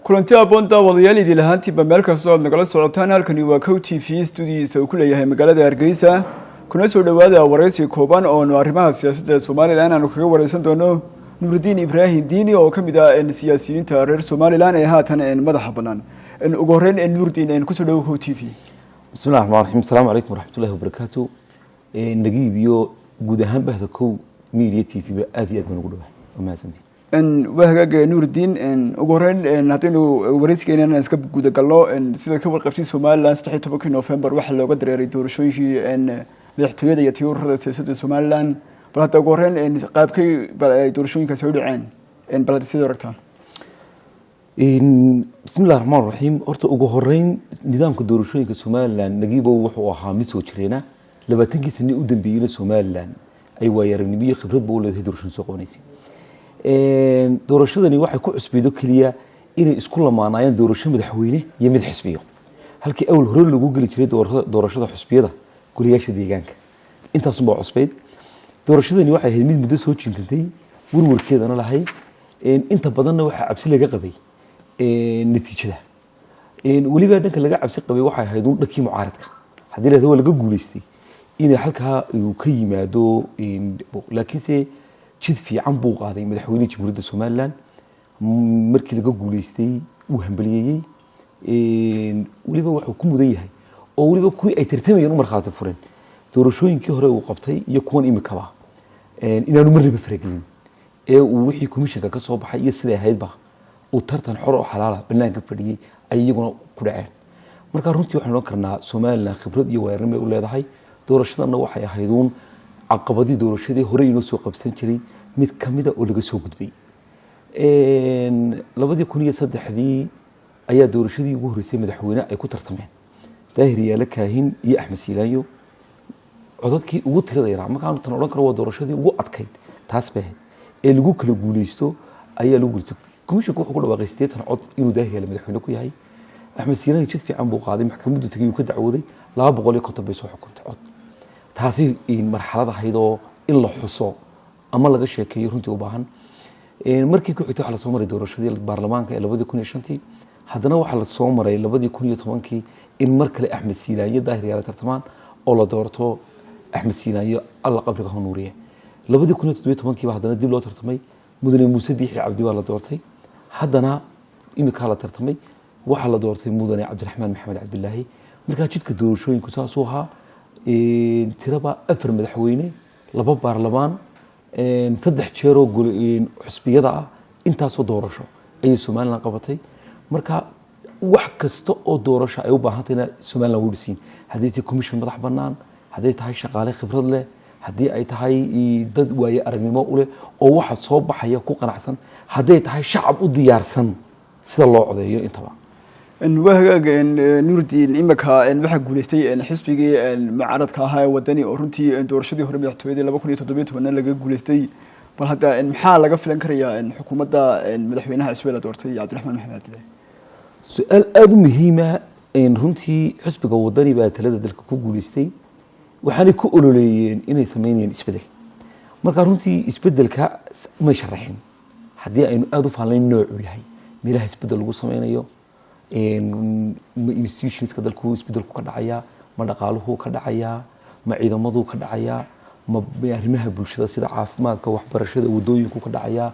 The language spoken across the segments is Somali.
Kulanti aboon daawadayaal, idil ahaantiiba meel kastoo aad nagala socotaan. Halkani waa Kow TV, stuudiyiisa uu ku leeyahay magaalada Hargeysa. Kuna soo dhowaada waraysi kooban oonu arrimaha siyaasadda Somaliland aanu kaga wareysan doono Nuuridiin Ibraahim Diini, oo ka mid ah siyaasiyiinta reer Somaliland ee haatan madaxa bannaan. Ugu horreyn, Nuurdiin, kusoo dhawo Kow TV. Bismi llahi raxmaan raxiim. Asalaamu calaykum waraxmatullahi wabarakaatu. Nagiib iyo guud ahaan bahda Kow Media TV ba, aad iyo aad baan ugu dhawahay, waa mahadsantiin. Waa hagaag, Nuuridiin. Ugu horreyn, haddaynu waraysigeena iska gudagalno, sidaad ka warqabtay, Somaliland 13-kii November waxaa looga dareeray doorashooyinkii madaxtooyada iyo tii ururada siyaasadda Somaliland. Bal hadda ugu horreyn, qaabkay ay doorashooyinkaasi u dhaceen, bal hadda sidee aragtaan? Bismi llahi raxmaan raxiim. Horta ugu horeyn, nidaamka doorashooyinka Somaliland, Nagiibow, wuxuu ahaa mid soo jireena. 20-kii sane u dambeeyeyna Somaliland ay waayo aragnimo iyo khibradba u leedahay doorashada soo qabanaysay. Doorashadani waxay ku cusbaydo keliya inay isku lamaanaayeen doorasho madaxweyne iyo mid xisbiyo, halkii awal hore lagu geli jiray doorashada xisbiyada goliyaasha deegaanka. Intaasunbaa cusbayd. Doorashadani waxay ahayd mid muddo soo jiintantay, warwarkeedana lahayd. Inta badanna waxaa cabsi laga qabay natiijada. Weliba dhanka laga cabsi qabay waxay ahayd un dhankii mucaaradka, haddii lahado waa laga guuleystay, inay halkaa uu ka yimaado. Laakiinse jid fiican buu qaaday madaxweynehi Jamhuuriyadda Somaliland. Markii laga guuleystay wuu hambaliyeeyey. Weliba wuxuu ku mudan yahay, oo weliba kuwii ay tartamayeen u markhaati fureen, doorashooyinkii hore uu qabtay iyo kuwan imikaba, inaanu marnaba faragelin ee uu wixii commissionka ka soo baxay iyo siday ahaydba uu tartan xor oo xalaala banaanka fadhiyey ay iyaguna ku dhaceen. Marka runtii waxaan odhan karnaa Somaliland khibrad iyo waayo aragnimo ay u leedahay. Doorashadanna waxay ahayd uun caqabadii doorashadii hore inoo soo qabsan jiray mid kamida oo laga soo gudbay. 2003-dii ayaa doorashadii ugu horreysay madaxweyne ay ku tartameen Daahir Yaale Kaahin iyo Axmed Siilaanyo. Codadkii ugu tirada yaraa, markaanu tan odhan karo waa doorashadii ugu adkayd, taas bay ahayd ee lagu kala guuleysto ayaa lagu guuleystay. Commissionku wuxuu ku dhawaaqay 80 cod inuu Daahir Yaale madaxweyne ku yahay. Axmed Siilaanyo jid fiican buu qaaday, maxkamaddu tegay, uu ka dacwooday, 250 bay soo xukuntay cod. Taasi marxalad ahayd oo in la xuso ama laga sheekeeyo runtii u baahan. Markii ku xigtay waxaa lasoo maray doorashadii baarlamaanka ee 2005-tii. Haddana waxaa lasoo maray 2010-kii in mar kale Axmed Siilaanyo, Daahir Yaale tartamaan oo la doorto Axmed Siilaanyo, Alla qabriga ha nuuriye. 2017-kiiba haddana dib loo tartamay, mudane Muuse Biixi Cabdi baa la doortay. Haddana imikaa la tartamay, waxaa la doortay mudane Cabdiraxmaan Maxamed Cabdilaahi. Markaa jidka doorashooyinku saasuu ahaa: tiraba afar madaxweyne, laba baarlamaan, saddex jeeroo xusbiyada ah, intaasoo doorasho ayay Somaliland qabatay. Marka wax kasta oo doorasho ay u baahantayna Somaliland wuu dhisiin, hadday tahay commission madax bannaan, hadday tahay shaqaale khibrad leh, haddii ay tahay dad waaye aragnimo u leh oo waxa soo baxaya ku qanacsan, hadday tahay shacab u diyaarsan sida loo codeeyo, intaba. Waa hagaag, Nuurdiin. Imika waxaa guuleystay xisbigii mucaaradka ahaa ee Wadani, oo runtii doorashadii hore madaxtooyadii 2017-na laga guuleystay. Bal hadda maxaa laga filan karayaa xukuumadda madaxweynaha cusub ee la doortay, Cabdiraxmaan Maxamed Cabdillahi? Su-aal aada u muhiima runtii. Xisbiga Wadani baa talada dalka ku guuleystay, waxaanay ku ololeeyeen inay sameynayeen isbedel. Marka runtii isbedelka may sharaxin. Haddii aynu aada u fahanlayn noocuu yahay, meelaha isbedel lagu sameynayo, ma institutionska dalku isbedelku ka dhacayaa, ma dhaqaaluhu ka dhacayaa, ma ciidamadu ka dhacayaa, ma arrimaha bulshada sida caafimaadka, waxbarashada, wadooyinku ka dhacayaa,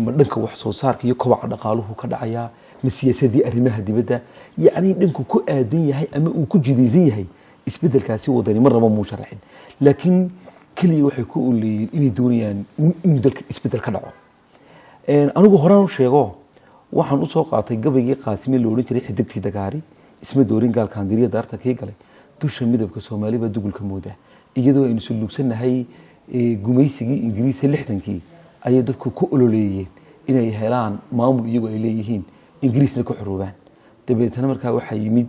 ma dhanka wax soo saarka iyo kobaca dhaqaaluhu ka dhacayaa, ma siyaasadii arrimaha dibadda, yacni dhanku ku aadan yahay ama uu ku jidaysan yahay isbedelkaasi, Wadani marnaba muu sharaxin. Laakiin keliya waxay ku oleeyeen inay doonayaan in dalka isbedel ka dhaco. Anigu horaan u sheego, waxaan usoo qaatay gabaygii Qaasime la odhan jiray "Xidigtii Dagaari". Isma doorin gaalkaandiriya daarta kii galay, dusha midabka Soomaali baa dugulka moodaa. Iyadoo aynu suluugsannahay gumaysigii Ingiriiska 60-kii, ayay dadku ku ololeeyeen inay helaan maamul iyagu ay leeyihiin, Ingiriisna ku xoroobaan. Dabeetana markaa waxaa yimid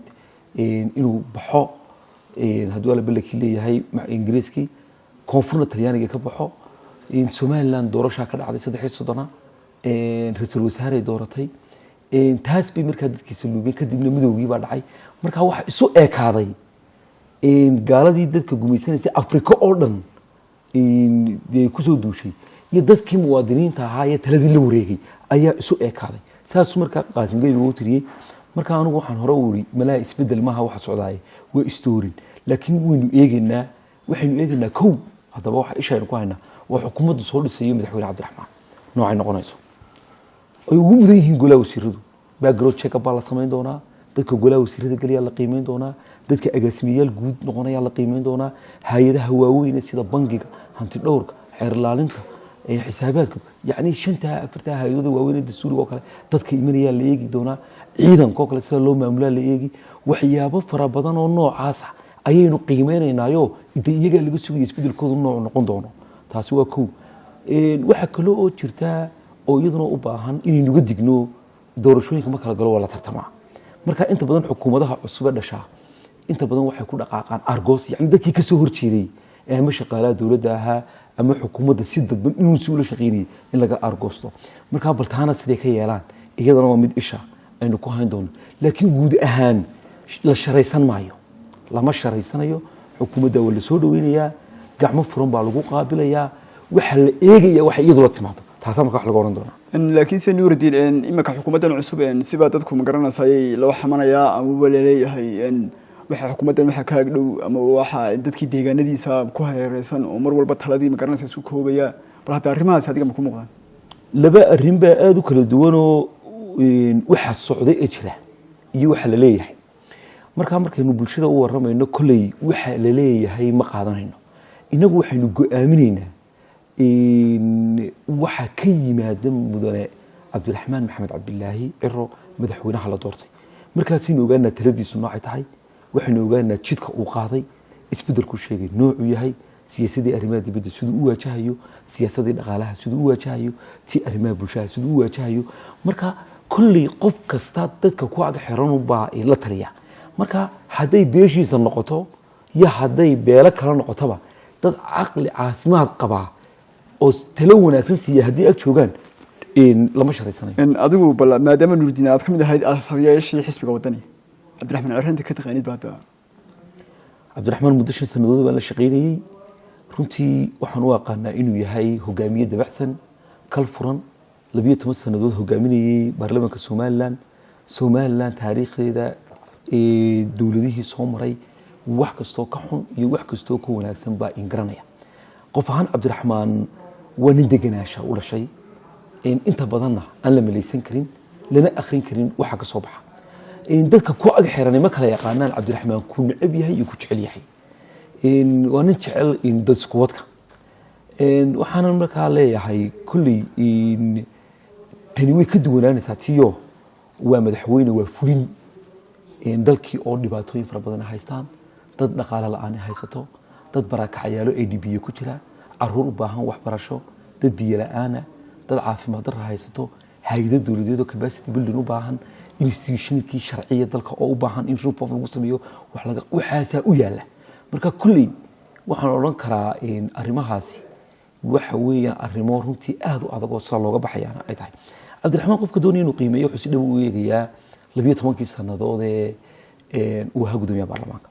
inuu baxo, hadduu Alla balakii leeyahay, Ingiriiskii, koonfurna Talyaaniga ka baxo. Somaliland doorashaa ka dhacday 33-na, ra-iisul wasaaray dooratay. Taas bay markaa dadkii saluugeen. Kadibna midowgii baa dhacay. Markaa waxa isu ekaaday gaaladii dadka gumaysanaysay Afrika oo dhan dee kusoo duushay iyo dadkii muwaadiniinta ahaa ee taladii la wareegay ayaa isu ekaaday. Saasuu markaa Qaasim Geybi u tiriyey. Marka anigu waxaan hore u iri, malaa isbedel maaha waxa socdaay, waa istoorin. Laakiin waynu eegaynaa, waxaynu eegaynaa kow. Haddaba waxa ishaynu ku haynaa waa xukuumaddu soo dhisayo madaxweyne Cabdiraxmaan noocay noqonayso, ay ugu mudan yihiin golaha wasiiradu. Background check up baa la samayn doonaa, dadka golaha wasiirada geliyaa la qiimeyn doonaa, dadka agaasimeyaal guud noqonayaa la qiimeyn doonaa, hay-adaha waaweyn sida bangiga, hanti dhowrka, xeer ilaalinta, xisaabaadka, yacni shantaa afartaa hay-adooda waaweyn ee dastuuriga oo kale dadka imanayaa la eegi doonaa, ciidanka oo kale sida loo maamulaa la eegi. Waxyaabo fara badan oo noocaasa ayaynu qiimeynaynaayo de iyagaa laga sugaya isbedelkoodu noocu noqon doono. Taasi waa kow. Waxaa kale oo jirta oo iyaduna u baahan inaynuga digno, doorashooyinka ma kala galo, waa la tartamaa. Marka inta badan xukuumadaha cusub ee dhashaa inta badan waxay ku dhaqaaqaan argos, yani dadkii kasoo horjeeday ee ama shaqaalaha dowladda ahaa ama xukuumadda si dadban inuu si ula shaqeynayay in laga argoosto. Marka bal taana siday ka yeelaan iyadana waa mid isha aynu ku hayn doono. Laakiin guud ahaan la sharaysan maayo, lama sharaysanayo. Xukuumadda waa la soo dhaweynayaa, gacmo furan baa lagu qaabilayaa. Waxa la eegaya waxa iyadu la timaado, taasaa marka wax laga odhan doonaa. Laakiin se Nuurudiin, iminka xukuumaddan cusub sibaa dadku ma garanaysa ayay loo xamanayaa amaba laleeyahay waxa xukuumaddan waxa ka agdhow ama waxa dadkii deegaanadiisa ku hareereysan oo mar walba taladii ma garanaysa isu koobaya. Bal hadda arrimahaas adiga ma ku muuqdaan? Laba arrin baa aada u kala duwanoo, waxa socday ee jira iyo waxa la leeyahay. Markaa markaynu bulshada u waramayno, kolley waxa la leeyahay ma qaadanayno. Innagu waxaynu go-aaminaynaa waxa ka yimaada mudane Cabdiraxmaan Maxamed Cabdilaahi Ciro, madaxweynaha la doortay. Markaasaynu ogaanaa taladiisu noocay tahay, waxaynu ogaanaa jidka uu qaaday, isbedelku sheegay noocuu yahay, siyaasadii arrimaha dibadda siduu u waajahayo, siyaasadii dhaqaalaha siduu u waajahayo, tii arrimaha bulshada siduu u waajahayo. Marka kolley qof kasta dadka ku ag xiran baa la taliya. Marka hadday beeshiisa noqoto iyo hadday beelo kala noqotoba, dad caqli caafimaad qabaa oo talo wanaagsan siiya haddii ag joogaan, lama sharaysanayo. Adigu bal maadaama Nuurdiin aad ka mid ahayd aasayaashii xisbiga Wadani, Cabdiraxmaan Ciro inta ka taqaanid ba hadda? Cabdiraxmaan muddo 5 sanadood baan la shaqaynayey. Runtii waxaan u aqaanaa inuu yahay hogaamiye dabacsan, kal furan, 12 sanadood hogaaminayey baarlamaanka Somaliland. Somaliland taariikhdeeda, dowladihii soo maray, wax kastoo ka xun iyo wax kastoo ka wanaagsan baa ingaranaya. Qof ahaan Cabdiraxmaan waa nin deganaasha u dhashay, inta badanna aan la malaysan karin, lana akrin karin waxa ka soo baxa. Dadka ku ag xiranay ma kala yaqaanaan Cabdiraxmaan ku necab yahay iyo ku jecel yahay. Waa nin jecel dad iskuwadka. Waxaanan markaa leeyahay, kolley tani way ka duwanaanaysaa tiyo waa madaxweyne, waa fulin dalkii oo dhibaatooyin fara badan haystaan, dad dhaqaale la-aan haysato, dad barakacayaalo ay dhibiye ku jira, caruur u baahan waxbarasho, dad biyo la-aana, dad caafimaad darra haysato, hay-ado dowladeed oo capacity building u baahan, institutionkii sharciya dalka oo u baahan in reform lagu sameeyo, wax laga waxaasaa u yaala. Marka kulley waxaan odhan karaa arrimahaasi waxa weeyaan arrimo runtii aada u adag oo sida looga baxayaana ay tahay. Cabdiraxmaan qofka doonaya inuu qiimeeyo wuxuu si dhow u eegayaa 12kii sannadood ee uu ahaa gudoomiyaha baarlamaanka.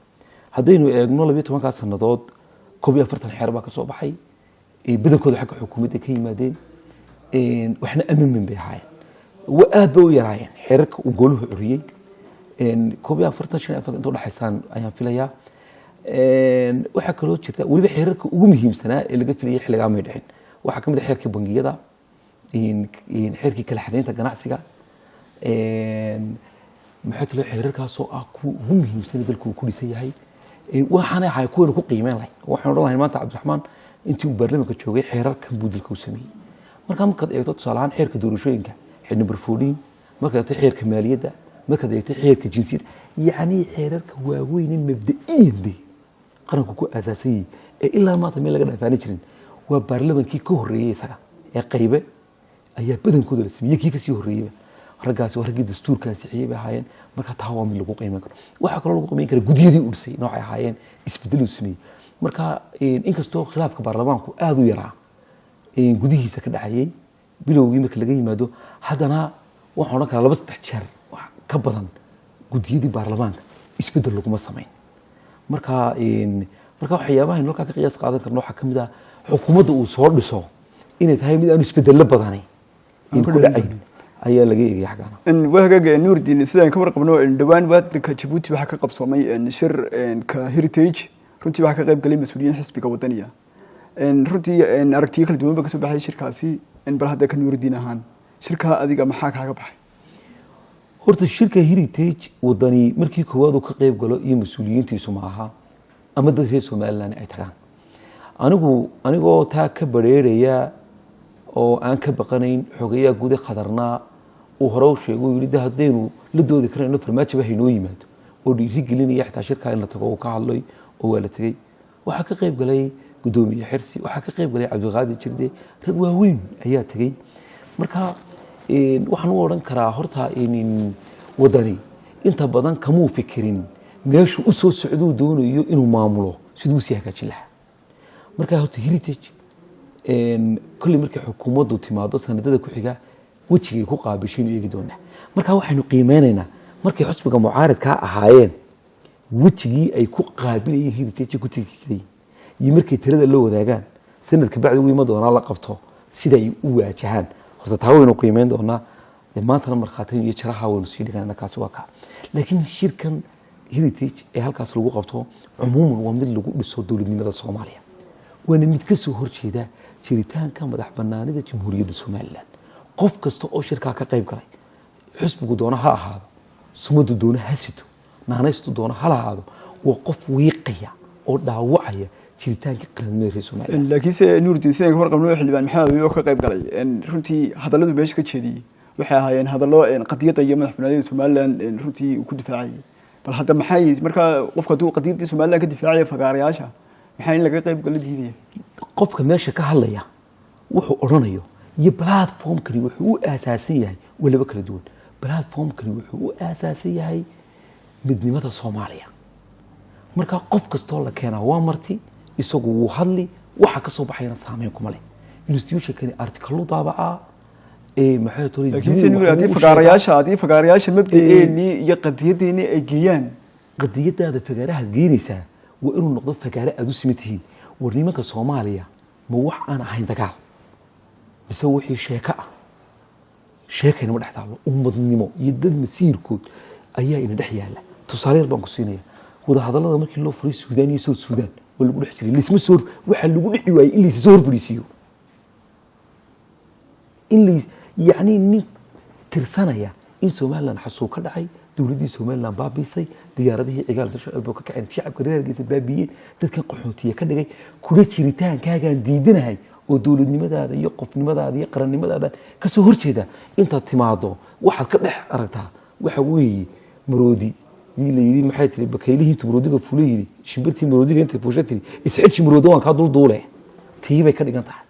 Haddaynu eegno 12kaa sannadood, 41 xeer baa ka soo baxay, badankooda xagga xukuumadda ka yimaadeen, waxna amendment bay ahaayeen. Aad bay u yaraayeen xeerarka uu goluhu curiyey, 41, 45 inta udhexaysaan ayaan filayaa. Waxaa kaloo jirta weliba xeerarka ugu muhiimsanaa ee laga filayay xilligaa may dhicin. Waxaa ka mid ah xeerkii bangiyada, xeerkii kala xadaynta ganacsiga, maxaa talo xeerarkaasoo ah kuwa ugu muhiimsan ee dalku uu ku dhisan yahay. Waxaanay ahay kuwaynu ku qiimeyn lahayn. Waxaan odhan lahayn maanta Cabdiraxmaan intii uu baarlamaanka joogay xeerarkan buu dalka u sameeyey. Markaa markaad eegto tusaale ahaan xeerka doorashooyinka, xeer number 14, markaad eegto xeerka maaliyadda, markaad eegto xeerka jinsiyadda, yacni xeerarka waaweyn ee mabda'iyan dee qaranku ku aasaasan yahay ee ilaa maanta meel laga dhaafaani jirin, waa baarlamankii ka horreeyey isaga ee qaybe ayaa badankooda la sameeyey, kii kasii horreeyeyba. Raggaasi waa raggii dastuurka ansixiyey bay ahaayeen. Marka taa waa mid lagu qiimeyn karo. Waxaa kaloo lagu qiimeyn kara gudiyadii uu dhisay noocay ahaayeen, isbedeluu sameeyey. Marka inkastoo khilaafka baarlamaanku aada u yaraa gudihiisa ka dhacayay bilowgii marka laga yimaado, haddana waxaan odhan karaa laba saddex jeer wax ka badan gudiyadii baarlamaanka isbedel laguma samayn. Marka waxyaabaha aynu halkaa ka qiyaas qaadan karno waxaa ka mid ah xukuumadda uu soo dhiso inay tahay mid aanu isbedello badani Aan ku ku dhalin dhacayn. doonin. Ayaa laga eegaya xaggaana. Waa hagaag, Nuurdiin. Sidaan ka warqabno, dhowaan wadanka Jabuuti waxaa ka qabsoomay shir ka Heritage. Runtii waxaa ka qayb galay mas-uuliyiin xisbiga Wadaniya. Runtii aragtiyo kala duwan ba kasoo baxay shirkaasi. Bal hadda ka Nuurdiin ahaan, shirkaa adiga maxaa kaaga baxay? Horta shirka Heritage, Wadani markii koowaad uu ka qayb galo iyo mas-uuliyiintiisu ma aha ama dad reer Somaliland ay tagaan. Anigu anigoo taa ka bareeraya oo aan ka baqanayn, xogayaa gude khatarnaa uu hore u sheegay, uu yidhi de haddaynu la doodi karayno Farmaajoba haynoo yimaado, oo dhiiri gelinaya xitaa shirkaa in la tago, uu ka hadlay oo waa la tegey. Waxaa ka qayb galay guddoomiye Xirsi, waxaa ka qayb galay Cabdiqaadir Jirde, rag waaweyn ayaa tegey. Marka waxaan u odhan karaa horta Wadani inta badan kamuu fikirin meeshuu u soo socduu doonayo inuu maamulo siduu usii hagaajin lahaa. Marka horta Heritage kolley markay xukuumaddu timaado sanadada ku xiga wejigay ku qaabishaynu eegi doonaa. Marka waxaynu qiimeynaynaa markay xusbiga mucaaridkaa ahaayeen wejigii ay ku qaabilayeen Heritage ku tegi jireen iyo markay talada la wadaagaan sanadka bacdi wiima doonaa la qabto sida ay u waajahaan. Horta taa waynu qiimeyn doonaa. Dee maantana markhaatin iyo jaraha waynu sii dhiganana, kaasi waa kaa. Laakiin shirkan Heritage ee halkaas lagu qabto cumuuman waa mid lagu dhiso dowladnimada Soomaaliya, waana mid ka soo horjeeda jiritaanka madax banaanida Jamhuuriyadda Somaliland. Qof kasta oo shirkaa ka qayb galay, xusbigu doono ha ahaado, sumadu doono ha sito, naanaystu doono ha lahaado, waa qof wiiqaya oo dhaawacaya jiritaanka qarannimada reer Somaliland. Laakiinse Nuurdiin, sidaan ka warqabno, xildhibaan Maxamed Abiib oo ka qayb galay, runtii hadalladu meesha ka jeediyey waxay ahaayeen hadallo qadiyadda iyo madax banaanida Somaliland runtii uu ku difaacayay. Bal hadda maxay markaa qofka hadduu qadiyaddii Somaliland ka difaacaya fagaarayaasha, maxaa in laga qayb galo diidaya? Qofka meesha ka hadlaya wuxuu odhanayo iyo platformkani wuxuu u aasaasan yahay waa laba kala duwan. Platformkani wuxuu u aasaasan yahay midnimada Soomaaliya. Marka qof kastoo la keenaa waa marti, isagu wuu hadli, waxa ka soo baxayana saameyn kuma leh. Institutionkani article daabacaa ee maxay tolay. Laakiin se Nuur, haddii fagaarayaasha mabda'eenii iyo qadiyadeennii ay geeyaan. Qadiyadaada fagaarahaad geynaysaa waa inuu noqdo fagaare aada u siman tihiin. War nimanka Soomaaliya ma wax aan ahayn dagaal mise wixii sheeko ah sheekaynama dhex taallo? Ummadnimo iyo dad masiirkood ayaa ina dhex yaalla. Tusaale yar baan ku siinaya. Wadahadallada markii loo furay Suudaan iyo South Suudaan waa lagu dhex jiray, laisma soo, waxaa lagu dhici waayey in laysa soo hor fadhiisiiyo, in la yacni nin tirsanaya in Somaliland xasuuq ka dhacay, dowladdii Somaliland baabiisay, diyaaradihii Cigaal shacabka ka kaceen, shacabka reer Hargeysa baabiiyeen, dadkan qaxootiye ka dhigay, kula jiritaankaagaan diidanahay oo dowladnimadaada iyo qofnimadaada iyo qarannimadaada ka soo horjeeda, intaad timaado waxaad ka dhex aragtaa waxa weeye maroodi dii la yidhi maxay tiri bakaylihii intuu maroodiga fula yidhi shimbirtii maroodiga intay fuusha tiri isxiji maroodo waan kaa dulduule, tii bay ka dhigan tahay.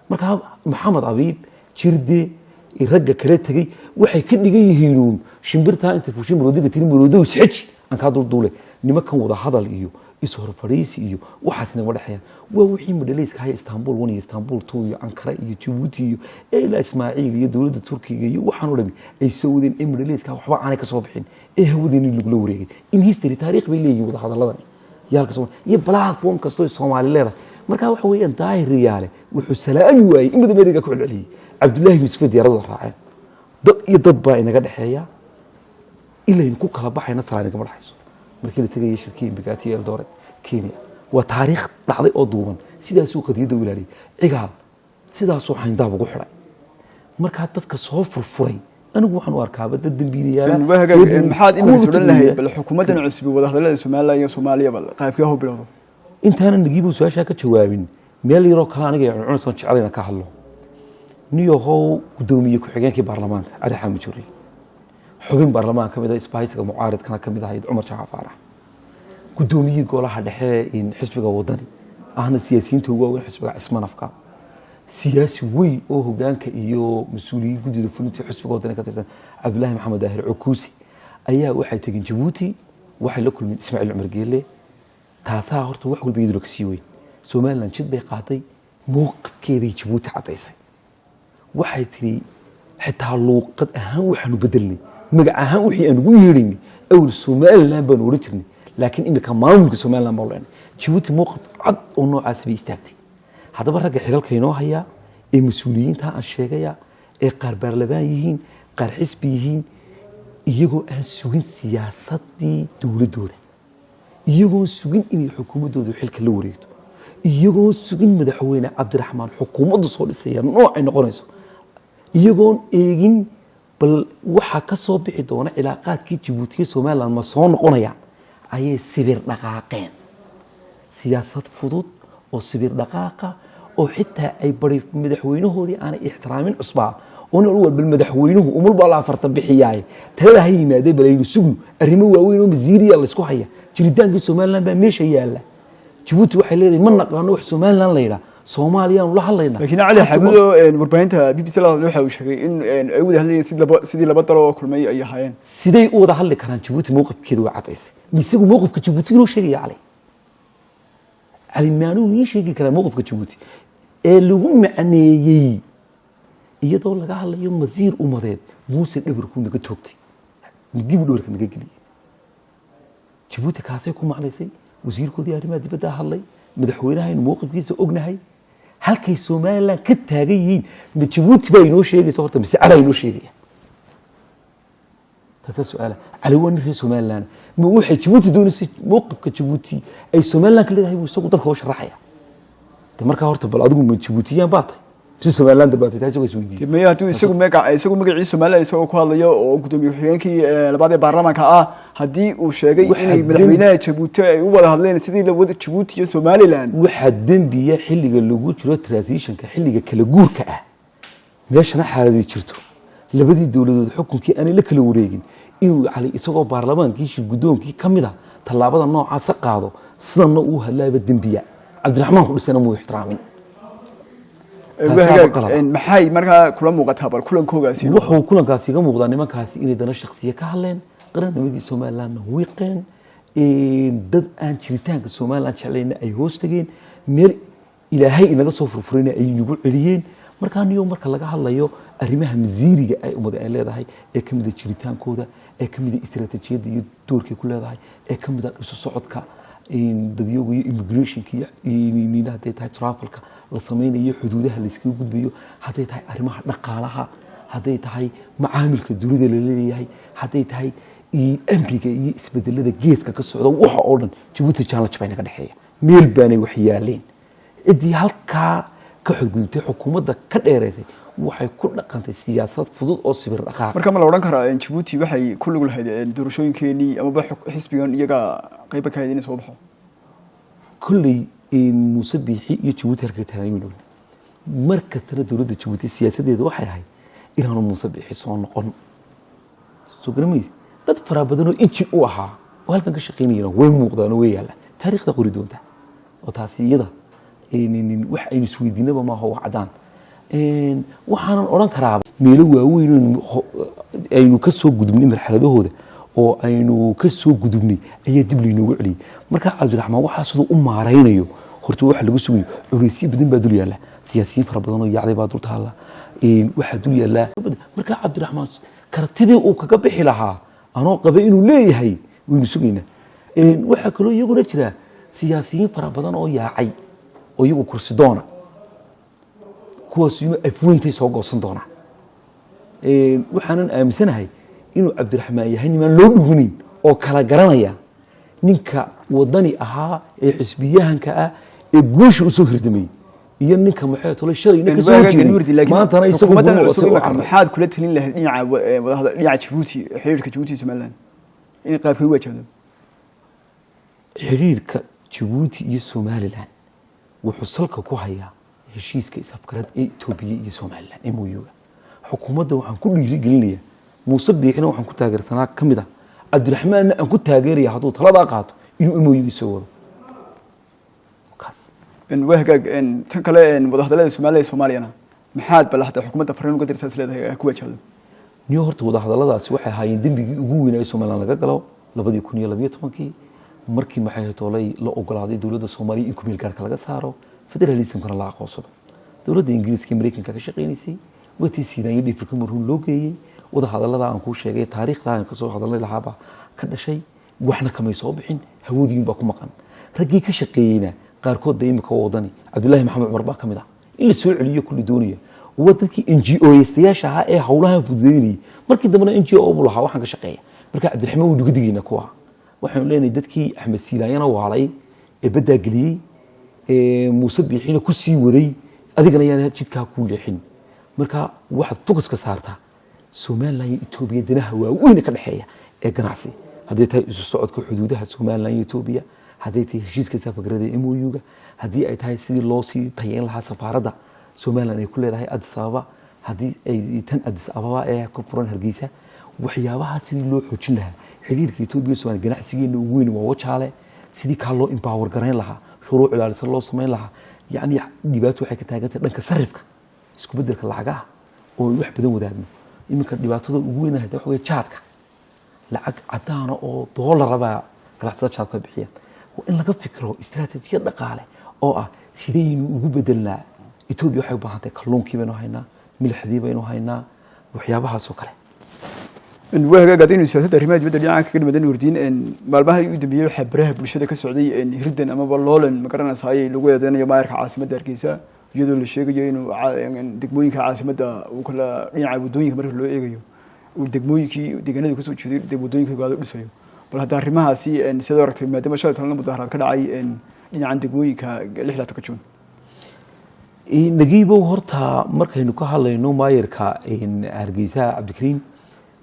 Marka Maxamed Abiib, Jirde, ragga kala tegey waxay ka dhigan yihiinuun shimbirtaa intay fuushay maroodiga tiri maroodow isxiji aan kaa dulduule. Nimankan wada hadal iyo ishorfadhiisi iyo waxaas nagama dhexeeyaan. Waa wixii madhalayska haya Istanbul 1 iyo Istanbul 2 iyo Ankara iyo Jabuuti iyo ilaa Ismaaciil iyo dowladda Turkiga iyo waxaan oo dhami ay soo wadeen ee madhalayska waxba aanay ka soo bixin ee hawadeenii lagula wareegay. In history taariikh bay leeyihiin wada hadaladani yaalka Soomaali iyo platform kastoo Soomaali leedahay. Marka waxa weeyaan Daahir Riyaale wuxuu salaami waayey in badan Amerika ku celceliyey Cabdullaahi Yuusuf diyaaradda raaceen. Dad iyo dad baa inaga dhexeeya ilaynu ku kala baxayna, salaan kama dhexayso. Markii la tegayay shirkii Mbagathi iyo Eldoret, Kenya, waa taariikh dhacday oo duuban. Sidaasuu qadiyadda u ilaaliyey Cigaal, sidaasuu xayndaab ugu xidhay. Markaa dadka soo furfuray anigu waxaan u arkaaba dad dambiilayaala. Waa hagaag. Maxaad iminka odhan lahayd bal xukuumaddan cusub wadahadallada Somaliland iyo Soomaaliya bal qaybkee hu bilowdo? Intaanan Nagiibu su-aashaa ka jawaabin, meel yaroo kale aniga cunaysoon jeclayna ka hadlo. Niyahow, guddoomiye ku-xigeenkii baarlamaanka Cali Xaamud Jibriil, xubin baarlamaanka ka mid ah, isbahaysiga mucaaridkana ka mid ahayd, Cumar Jaamac Faarax, guddoomiyihii golaha dhexe in xisbiga Wadani ahna, siyaasiyiinta ugu waaweyn xisbiga Cismanafka, siyaasi weyn oo hogaanka iyo mas-uuliyiin guddida fulinta xisbiga Wadani ka tirsan, Cabdullaahi Maxamed Daahir Cukuusi, ayaa waxay tegeen Jabuuti, waxay la kulmeen Ismaaciil Cumar Geele. Taasaa horta wax walba iyaduna kasii weyn. Somaliland jid bay qaaday, mowqifkeeday Jabuuti caddaysay. Waxay tiri xitaa luuqad ahaan waxaanu bedelnay, magac ahaan wixii aan ugu yeedhaynay awal Somaliland baanu odhan jirnay, laakiin imika maamulka Somaliland baanu leenay. Jabuuti mowqif cad oo noocaasi bay istaagtay. Haddaba ragga xilalka inoo hayaa ee mas-uuliyiinta aan sheegaya ee qaar baarlamaan yihiin, Qaar xisbi yihiin, iyagoo aan sugin siyaasadii dowladdooda, iyagoon sugin inay xukuumaddooda xilka la wareegto, iyagoon sugin madaxweyne Cabdiraxmaan xukuumaddu soo dhisaya noocay noqonayso, iyagoon eegin bal waxaa ka soo bixi doona cilaaqaadkii Jabuutiya Somaliland ma soo noqonayaan, ayay sibir dhaqaaqeen. Siyaasad fudud oo sibir dhaqaaqa oo xitaa ay bari madaxweynahoodii aanay ixtiraamin cusbaa oo nin walba bal madaxweynuhu umul baa la afartan bixiyaay talada ha yimaadee, bal aynu sugno. Arrimo waaweyn oo masiiriya laysku haya, jiritaankii Somaliland baa meesha yaalla. Jabuuti waxay leedahay ma naqaano wax Somaliland la yidhaah, Soomaaliyaanu la hadlaynaa. Laakiin Cali Xamudo warbaahinta BBC la hadlay waxa uu sheegay in ay wada hadlayeen sidii laba dal oo kulmay ay ahaayeen. Siday u wada hadli karaan? Jabuuti mowqifkeeda waa cadaysay. Misagu mowqifka Jabuuti inoo sheegaya? Cali maanuu ii sheegi karaa mowqifka Jabuuti ee lagu macneeyey iyadoo laga hadlayo masiir umadeed? Muuse dhabarkuu naga toogtay, midibu dhabarka naga geliyey. Jabuuti kaasay ku macnaysay. Wasiirkoodii arrimaha dibadda hadlay, madaxweynahaynu mowqifkiisa ognahay, halkay Somaliland ka taagan yihiin. Ma Jabuuti baa inoo sheegaysa horta mise Cali inoo sheegaya? Taasaa su-aala. Cali waa nin reer Somaliland. Ma waxay Jabuuti doonaysay, mowqifka Jabuuti ay Somaliland ka leedahay buu isagu dadka u sharaxaya? De markaa horta bal adigu ma Jabuutiyaan baa tahay mise Somaliland baa tahay? Taas waa isweydiiyey. Maya, hadduu isagu magac, isagu magacii Somaliland isagoo ku hadlayo oo gudoomiye ku-xigeenkii labaad ee baarlamaanka ah, haddii uu sheegay inay madaxweynaha Jabuuti ay u wada hadleen sidii lawada Jabuuti iyo Somaliland. Waxaa dembiya xilliga lagu jiro transitionka, xilliga kala guurka ah, meeshana xaaladii jirto, labadii dowladood xukunkii aanay la kala wareegin, inuu Cali isagoo baarlamaankii shir guddoonkii ka mid a tallaabada noocaasa qaado, sidanna uu hadlaaba dembiya. Cabdiraxmaan ku dhisana muu ixtiraamin. Maxay markaa kula muuqataa bal kulankoogaasi? Wuxuu kulankaasi iga muuqdaa nimankaasi inay dana shaksiya ka hadleen, qarannimadii Somalilandna wiiqeen, dad aan jiritaanka Somaliland jeclayna ay hoos tageen, meel Ilaahay inaga soo furfurayna ay nagu celiyeen. Markaa niyo marka laga hadlayo arrimaha masiiriga ay ummada ay leedahay, ee ka mida jiritaankooda, ee ka mida istiraatiijiyadda iyo doorkay ku leedahay, ee ka mida isu socodka dadyoga iyo immigrationka iyo hadday tahay travelka la sameynayo, xuduudaha la iskaga gudbayo, hadday tahay arrimaha dhaqaalaha, hadday tahay macaamilka dunida la leeyahay, hadday tahay amniga iyo isbedelada geeska ka socda, waxa oo dhan Jabuuti challenge baa inaga dhexeeya. Meel baanay wax yaaleen. Ciddii halkaa ka xadgudubtay, xukuumadda ka dheereysay, waxay ku dhaqantay siyaasad fudud oo sibir dhaqaaq. Marka ma la odhan karaa Jabuuti waxay ku lug lahayd doorashooyinkeenii amaba xisbigan iyaga qayba ka hayd inay soo baxo? Kolley Muuse Biixi iyo Jabuuti halka taagan ogna. Mar kastana dowladda Jabuuti siyaasaddeeda waxay ahayd inaanu Muuse Biixi soo noqon. Soo garamaysid, dad fara badan oo injin u ahaa oo halkan ka shaqaynayana way muuqdaan oo way yaallaan, taariikhda qori doonta. Oo taasi iyada wax aynu isweydiinaba maaha, waa caddaan. Waxaanan odhan karaaba meelo waaweyn aynu ka soo gudubnay marxaladahooda oo aynu ka soo gudubnay ayaa dib laynoogu celiyey. Marka Cabdiraxmaan waxaa siduu u maaraynayo horta waxa lagu sugayo. Culeysyo badan baa dul yaalla, siyaasiyiin fara badan oo yaacday baa dul taalla, waxaa dul yaallaa. Marka Cabdiraxmaan kartidii uu kaga bixi lahaa anoo qaba inuu leeyahay waynu sugaynaa. Waxaa kaloo iyaguna jira siyaasiyiin fara badan oo yaacay oo iyagu kursi doona, kuwaas inuu afweyntay soo goosan doonaa. Waxaanan aaminsanahay inuu Cabdiraxmaan yahay nimaan loo dhuganayn oo kala garanaya ninka wadani ahaa ee xisbiyahanka ah ee guusha usoo hirdamayey iyo ninka maxay tolay shalay ninka soo horjeeday maantana isagu. Xukuumaddan cusub imaka maxaad kula talin lahayd dhinaca wadahadal, dhinaca Jabuuti, xiriirka Jabuuti iyo Somaliland inay qaabkay u wajahdo? Xiriirka Jabuuti iyo Somaliland wuxuu salka ku hayaa heshiiska isafgarad ee Etoobiya iyo Somaliland, MOU-ga. Xukuumadda waxaan ku dhiirigelinayaa, Muuse Biixina waxaan ku taageersanaa ka mid ah, Cabdiraxmaanna aan ku taageeraya, hadduu taladaa qaato inuu MOU soo wado kaas. Waa hagaag. Tan kale, wadahadallada Somaliland iyo Soomaaliyana maxaad bal hadda xukuumadda fariin uga dirtaa is leedahay ku wajahdo? Niyo horta wadahadalladaasi waxay ahaayeen dembigii ugu weynaa ee Somaliland laga galo 2012-kii, markii maxay toolay la ogolaaday dowladda Soomaaliya in kumeel gaarka laga saaro, federalismkana la aqoonsado. Dowladda Ingiriiska iyo Mareykanka ka shaqaynaysay watii Siinaanyo dhifirka marhuun loo geeyey. Wadahadallada aan kuu sheegay, taariikhda aan kasoo hadalnay lahaabaa ka dhashay, waxna kamay soo bixin, hawoodiin baa ku maqan. Raggii ka shaqeeyeyna qaarkood da imika wadani, Cabdullaahi Maxamed Cumar baa ka mid ah, in la soo celiyo kulli doonaya. Waa dadkii NGO-yastayaasha ahaa ee howlahan fududeynayay. Markii dambena NGO buu lahaa waxaan ka shaqeeya. Marka Cabdiraxmaan wuu nuga digaynaa kuwa. Waxaanu leenahay dadkii Axmed Siilaanyana waalay ee baddaa geliyey ee Muuse Biixina ku sii waday, adigana yaan jidkaa kuu leexin. Marka waxaad focuska saartaa Somaliland iyo Etoobiya, danaha waaweyn ka dhexeeya ee ganacsi, hadday tahay isu socodka xuduudaha Somaliland iyo Etoobiya, hadday tahay heshiiska safagarada MOU-ga, haddii ay tahay sidii loo sii tayeyn lahaa safaaradda Somaliland ay ku leedahay Addis Ababa, haddii ay tan Addis Ababa ee ka furan Hargeysa, waxyaabaha sidii loo xoojin lahaa xiriirka Etoobiya iyo Somaliland. Ganacsigeena ugu weyn waa Wajaale, sidii kaa loo empower garayn lahaa, shuruuc ilaalisa loo samayn lahaa. Yacni dhibaato waxay ka taagan tahay dhanka sarifka, isku beddelka lacagaha oo ay wax badan wadaagno. Iminka dhibaatada ugu weyn hayta waxa weeye jaadka, lacag cadaana oo doolara baa ganacsatada jaadka bixiyaan. Waa in laga fikiro istiraatiijiyad dhaqaale oo ah sidaynu ugu bedelnaa. Etoobiya waxay u baahan tahay kalluunkii baynu haynaa, milixdii baynu haynaa, waxyaabahaas oo kale. Waa hagaag. Haddaynu siyaasadda arrimaha dibadda dhinaca kaga dhimadan, Nuurdiin, maalmaha u dambeeyey waxaa baraha bulshada ka socday hirdan amaba loolan, ma garanaysa, ayay lagu eedeynayo maayarka caasimadda Hargeysa, iyadoo la sheegayo inuu degmooyinka caasimadda uu kala dhinaca waddooyinka marka loo eegayo uu degmooyinkii deegaanada kasoo jeeday dee waddooyinka gaado dhisayo. Bal hadda arrimahaasi sidoo aragtay, maadaama shalay toban mudaharaad ka dhacay dhinacan degmooyinka 26-ka Juun? Nagiibow, horta markaynu ka hadlayno maayarka Hargeysa Cabdikariim,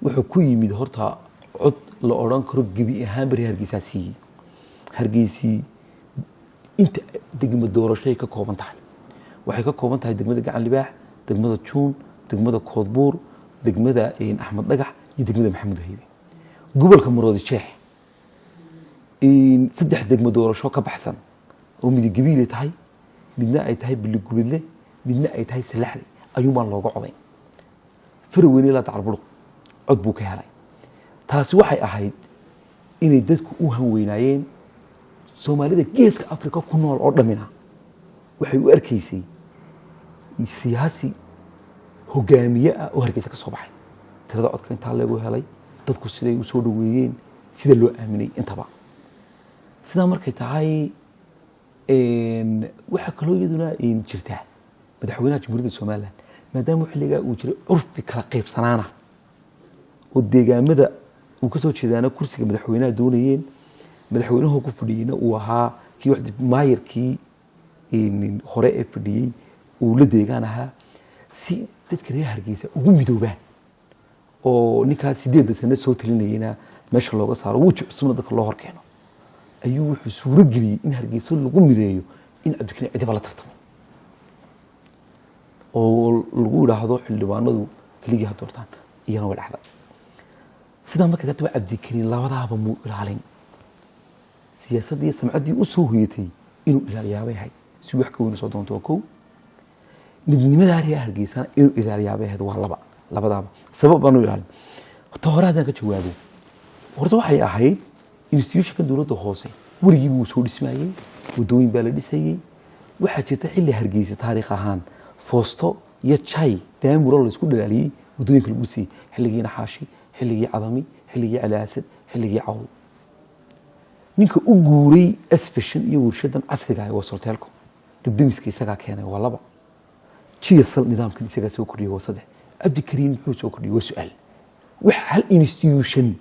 wuxuu ku yimid horta cod la odhan karo gebi ahaan bari Hargeysaa siiyey. Hargeysii inta degmo doorashay ka kooban tahay, waxay ka kooban tahay degmada Gacan Libaax, degmada Juun, degmada Koodbuur, degmada Axmed Dhagax iyo degmada Maxamuud Haybe. Gobolka Maroodi Jeex saddex degmo doorasho ka baxsan oo midi Gabiile tahay, midna ay tahay Biligubadle, midna ay tahay Salaxle ayuunbaan looga coday. Faraweyne ilaa Dacarbudhuq cod buu ka helay. Taasi waxay ahayd inay dadku u hanweynaayeen. Soomaalida Geeska Africa ku nool oo dhamina waxay u arkaysay siyaasi hogaamiye ah oo Hargeysa ka soo baxay. Tirada codka intaa lagu helay, dadku siday u soo dhaweeyeen, sida loo aaminay intaba. Sidaa markay tahay, waxaa kaloo iyaduna jirtaa madaxweynaha Jamhuuriyadda Somaliland, maadaama xilligaa uu jiray curfi kala qaybsanaana oo deegaamada uu ka soo jeedaana kursiga madaxweynaha doonayeen, madaxweynuhu ku fadhiyeyna uu ahaa kii wax maayarkii hore ee fadhiyey uu la deegaan ahaa, si dadka reer Hargeysa ugu midoobaan oo ninkaas 8-da sano soo talinayena meesha looga saaro, weji cusubna dadka loo horkeeno, ayuu wuxuu suuro geliyey in Hargeysa lagu mideeyo in Cabdikariin cidiba la tartamo oo lagu idhaahdo xildhibaanadu keligii ha doortaan. Iyana way dhacday. Sidaa markay tahay, Cabdikariin labadaaba muu ilaalin. Siyaasaddii iyo samcaddii u soo hoyatay inuu ilaaliyaabay ahayd si wax ka weyn usoo doonto, waa kow. Midnimadaa reer Hargeysana inuu ilaaliyaabay ahayd, waa laba. Labadaaba sabab baanu ilaalin. Ta hore haddaan ka jawaabo, horta waxay ahayd institutionka dowladda hoose weligiiba wuu soo dhismayey, waddooyin baa la dhisayey. Waxaa jirta xilli Hargeysa taariikh ahaan foosto iyo jay daamuro la isku dhalaaliyey waddooyinka lagu dhisayey, xilligii Naxaashi, xilligii Cadami, xilligii Cali Asad, xilligii Cawl. Ninka u guuray asfashan iyo warshadan casriga ah waa Soltelco. Dabdemiska isagaa keenay, waa laba. Jiyasal nidaamkan isagaa soo kordhiyey, waa saddex. Cabdikariin muxuu soo kordhiyey? Waa su-aal. Wax hal institution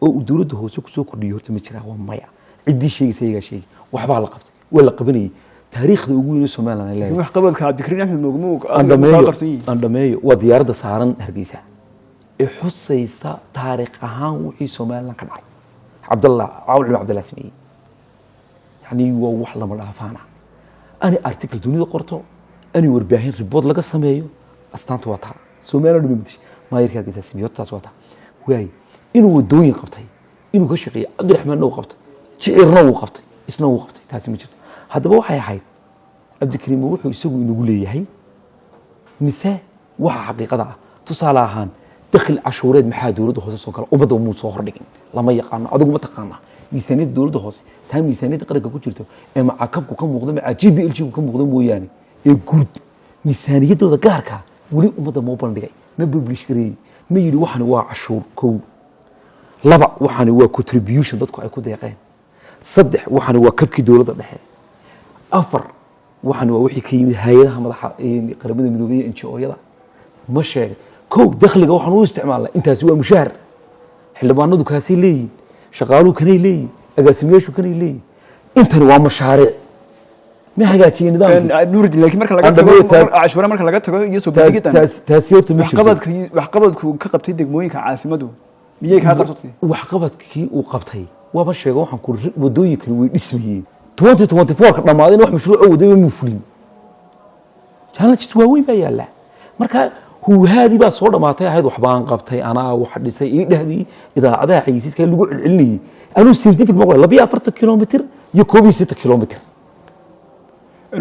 oo uu dowladda hoose kusoo kordhiyey horta ma jiraa? Waa maya. Ciddii sheegaysa iyagaa sheegay. Waxbaa la qabtay, waa la qabanayay. Taariikhda ugu weyn ee Somaliland ay leedahay wax qabadka Cabdikariin Axmed Moogmo aan dhameeyo. Qarsan yihiin. Aan dhameeyo. Waa diyaaradda saaran Hargeysa ee xusaysa taariikh ahaan wixii Somaliland ka dhacay, Cabdallah Cawl Cilmi Cabdallah sameeyey. Yani waa wax lama dhaafaana. Ani article dunida qorto, ani warbaahin report laga sameeyo, astaanta waa taa Somaliland dhumi madashay maayarka Hargeysa sameeyey. Horta taas waa taa. Waay inuu wadooyin qabtay, inuu ka shaqeeyey, Cabdiraxmaanna uu qabtay, Jicirna wuu qabtay, isna wuu qabtay, taasi ma jirto. Haddaba waxay ahayd Cabdikariim wuxuu isagu inagu leeyahay mise waxa xaqiiqada ah? Tusaale ahaan, dakhli cashuureed maxaa dowladda hoose soo gala? Ummadda muu soo hordhigin, lama yaqaano. Adigu ma taqaanaa miisaaniyadda dowladda hoose? Taa miisaaniyadda qaranka ku jirto ee macakabku ka muuqda, macaa GPLG ku ka muuqda mooyaane, ee guud miisaaniyaddooda gaarka weli ummadda mau bandhigay? Ma publish gareeyey? Ma yidhi waxani waa cashuur? Kow. Laba, waxani waa contribution dadku ay ku deeqeen. Saddex, waxani waa kabkii dowladda dhexe. Afar, Waxaan waa wixii ka yimid hay-adaha madaxa Qaramada Midoobey iyo NGO-yada. Ma sheegay kow dakhliga waxaan u isticmaalnaa intaasi waa mushaar, xildhibaanadu kaasay leeyihin, shaqaaluhu kanay leeyihin, agaasimayaashu kanay leeyihin, intani waa mashaariic. Ma hagaajiye nidaamkii? Nuuruddin, laakiin marka laga Aan tago dhammeeyo cashuura marka laga tago iyo soo bandhigidan taasi horta ma jirto. Waxqabadku ka qabtay degmooyinka caasimadu miyay kaa qabsatay? Waxqabadkii uu qabtay waaba sheego. Waxaan ku wadooyinkani way dhismayeen 2024 ka dhammaadeen, wax mashruuco wadaba muu fulin. Challenges waaweyn baa yaalla. Marka huuhaadii baa soo dhamaatay ahayd waxbaan qabtay, anaa wax dhisay, ii dhahdii idaacadaha xayeysiiska lagu celcelinayay. Anuu scientific ma qoray 42 kilomitr iyo 81 kilomitr.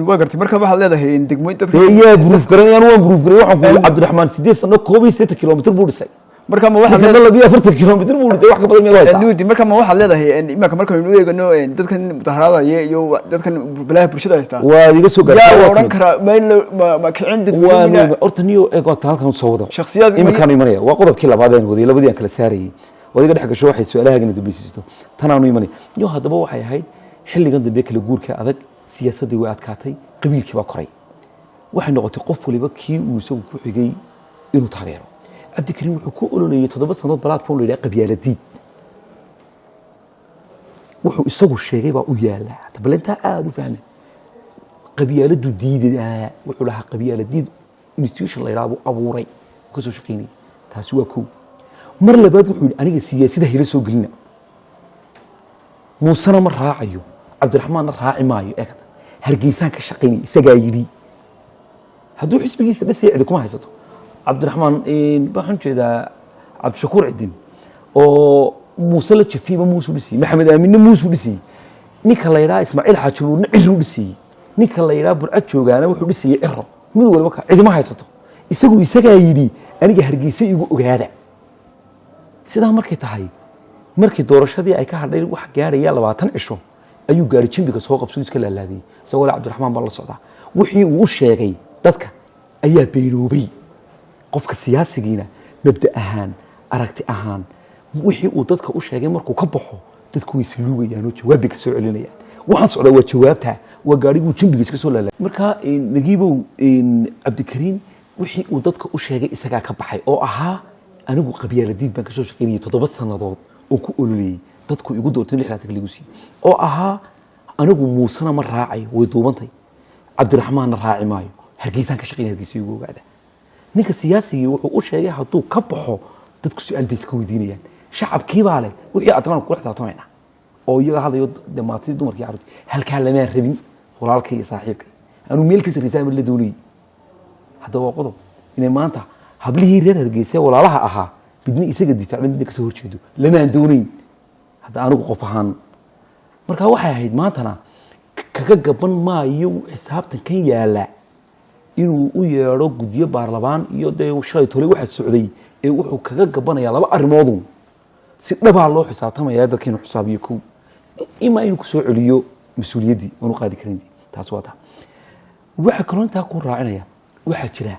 Waa gartay. Marka waxaad leedahay in degmooyin dadka Dee yaa proof garan? Anu waan proof garay. Waxaan ku Cabdiraxmaan 8 sano 81 kilomitr buu dhisay. Marka ma waxaad Ninkanna 42 kilomitr buu dhisay. Wax ka badan miyaad haysaa? Nuuruddin, marka ma waxaad leedahay imanka markaynu u eegano dadkan mudaharaadaya iyo dadkan balaha bulshada haystaa Waad iga soo gaartay. yaa la Waa odhan timid. karaa ma in ma kicin Waa dadweyne? Horta niyo eeg, waa halkan soo wado. Iminkaanu imanaya waa qodobkii labaad aan waday, labadii aan kala saarayay. Waad iga dhex gasho, waxay su-aalahaagana dambaysiisto tanaanu imanaya. Niyo haddaba waxay ahayd xilligan dambe kala guurka adag, siyaasaddii way adkaatay, qabiilkii baa koray. Waxay noqotay qof waliba kii uu isagu ku xigay inuu taageero. Cabdikariim wuxuu ku ololeeyey 7 sanadood platform la yidhaha qabyaaladiid. Wuxuu isagu sheegay baa u yaala. Balentaa aada u fahmay qabyaaladu diidaa. Wuxuu lahaa qabyaaladiid institution la yidhaha buu abuuray, uu ka soo shaqaynayay. Taasi waa kow. Mar labaad wuxuu yidhi aniga siyaasada hila soo gelina, Muusena ma raacayo, Cabdiraxmaanna raaci maayo, eegta Hargeysaan ka shaqaynaya. Isagaa yidhi hadduu xisbigiisa dhisaya cidi kuma haysato. Cabdiraxmaan, waxaan jeedaa Cabdishakuur Cidin oo Muuse la jafiyeyba Muusuu dhisiyey, Maxamed Aaminne Muusuu dhisiyey, ninka la yidhaha Ismaaciil Xaaji Nuurna Ciruu dhisiyey, ninka la yidhaha Burcad joogaana wuxuu dhisayey Ciro. Mid waliba ka cidima haysato. Isagu isagaa yidhi aniga Hargeysa igu ogaada. Sidaa markay tahay, markii doorashadii ay ka hadhay wax gaadhaya 20 cisho, ayuu gaari jimbiga soo qabsay, iska laalaadiyey isagoo le Cabdiraxmaan baa la socdaa. Wixii uu u sheegay dadka ayaa beenoobay. Qofka siyaasigiina mabda ahaan, aragti ahaan, wixii uu dadka u sheegay markuu ka baxo, dadku way saluugayaan oo jawaab bay ka soo celinayaan. Waxaan socdaa waa jawaabta, waa gaariguu jimbiga iska soo laalaaday. Marka Nagiibow, Cabdikariim wixii uu dadka u sheegay isagaa ka baxay, oo ahaa anigu qabyaaladiid baan kasoo shaqaynayay 7 sannadood oo ku ololeeyey, dadku igu doortay, 60 lagu siiyey, oo ahaa anigu Muusena ma raacayo, way duubantay, Cabdiraxmaanna raaci maayo, Hargeysaan ka shaqaynaya, Hargeysa igu ogaada. Ninka siyaasigii wuxuu u sheegay hadduu ka baxo, dadku su-aal bay iska weydiinayaan. Shacabkii baa leh wixii Atlantic kula xisaabtamayna oo iyaga hadlayo dhamaatidii dumarkii carruurtii. Halkaa lamaan rabin walaalkay iyo saaxiibkay, anuu meel ka sarreysa ama la doonayay. Haddaba waa qodob inay maanta hablihii reer Hargeysa walaalaha ahaa midna isaga difaacda, midna kasoo horjeedo, lamaan doonayn. Hadda anigu qof ahaan marka waxay ahayd maantana kaga gaban maayo xisaabtan kan yaala inuu u yeedho guddiyo baarlamaan iyo dee shalay tolay waxa socday ee wuxuu kaga gabanayaa laba arrimoodu. Si dhabaa loo xisaabtamaya dadka inuu xisaabiyo kow, ima inuu kusoo celiyo mas-uuliyaddii oonu qaadi karin. Taas waa taa. Waxaa kaloo intaa ku raacinaya, waxaa jira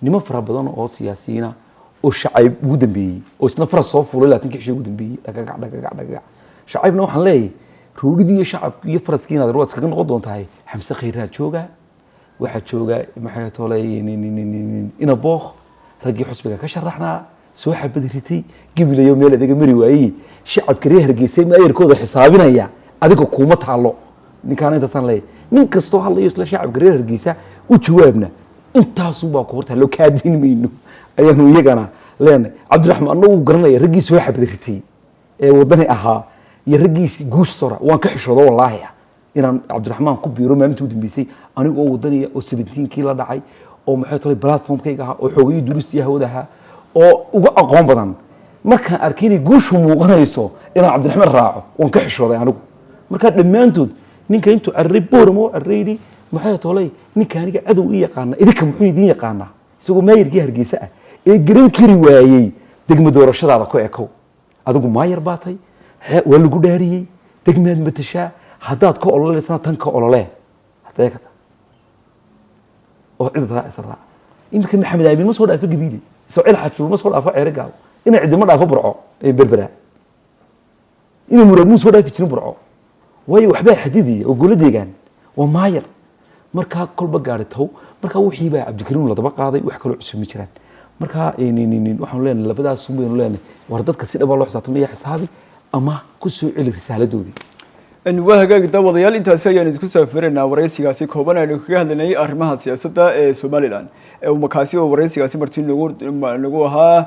niman fara badan oo siyaasiyiina oo Shacayb ugu dambeeyey oo isna faras soo fuulay 20-kii cisho ugu dambeeyey, dhagagac dhagagac dhagagac. Shacaybna waxaan leeyahay roodhidii iyo shacabki iyo faraskii inaad waad iskaga noqon doontahay. Xamse Khayraa jooga, waxaa jooga maxay tolay ina Bookh, raggii xusbiga ka sharaxnaa soo xabad ritay gibilayo meel adaga mari waayey. Shacabka reer Hargeysa maayarkooda xisaabinaya, adiga kuuma taalo. Ninkaana intaasaan leeyahay, nin kastoo hadlayo isla shacabka reer Hargeysa u jawaabna intaasunbaa ku hortaalo, kaadin mayno ayaanu iyagana leenahay. Cabdiraxmaan anagu garanaya raggii soo xabad ritay ee wadani ahaa iyo raggiisi guusha sora. Waan ka xishoodo wallaahi ah inaan Cabdiraxmaan ku biiro maalintii u dambeysay, anigoo wadaniya oo 17-kii la dhacay oo maxay tolay platformkayga ahaa oo xoogayii duruustii hawada ahaa oo uga aqoon badan. Markaan arkay inay guushu muuqanayso inaan Cabdiraxmaan raaco, waan ka xishooday anigu. Markaa dhammaantood ninka intuu cararay Boorama u cararay yidhi maxay tolay ninka aniga cadow ii yaqaana, idinka muxuu idiin yaqaanaa, isagoo maayarkii Hargeysa ah ee garan kari waayey degmo doorashadaada ku ekow. Adigu maayar baatay, waa lagu dhaariyey, degmaad matashaa, haddaad ka ololeysana tan ka ololee hadee kata oo cid raacisa raac. Iminka Maxamed Aamin ma soo dhaafo Gabiile, Ismaaciil Xajuur ma soo dhaafo Ceere Gaabo, ina cidi ma dhaafo Burco ee Berbera, ina Muraad muu soo dhaafi jirin Burco, waayo waxbaa xadidaya oo golo deegaan waa maayar. Markaa kolba gaari tow, markaa wixii baa Cabdikariim la daba qaaday, wax kaloo cusub ma jiraan. Markaa waxaanu leenahay labadaas un baynu leenahay: war dadka si dhaba loo xisaabtamaya, xisaabi ama ku soo celi risaaladoodii. Waa hagaag, daawadayaal, intaasi ayaan idinku saafmaraynaa waraysigaasi kooban aynu kaga hadlanayay arrimaha siyaasadda ee Somaliland, makaasi oo waraysigaasi marti nagu ahaa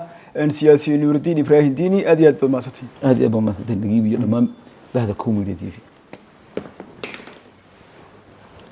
siyaasi Nuurudiin Ibraahim Diini. Aad iyo aad baad mahadsantay. Aad iyo aad baa mahadsantay, Nagiib, iyo dhammaan bahda Comedy TV.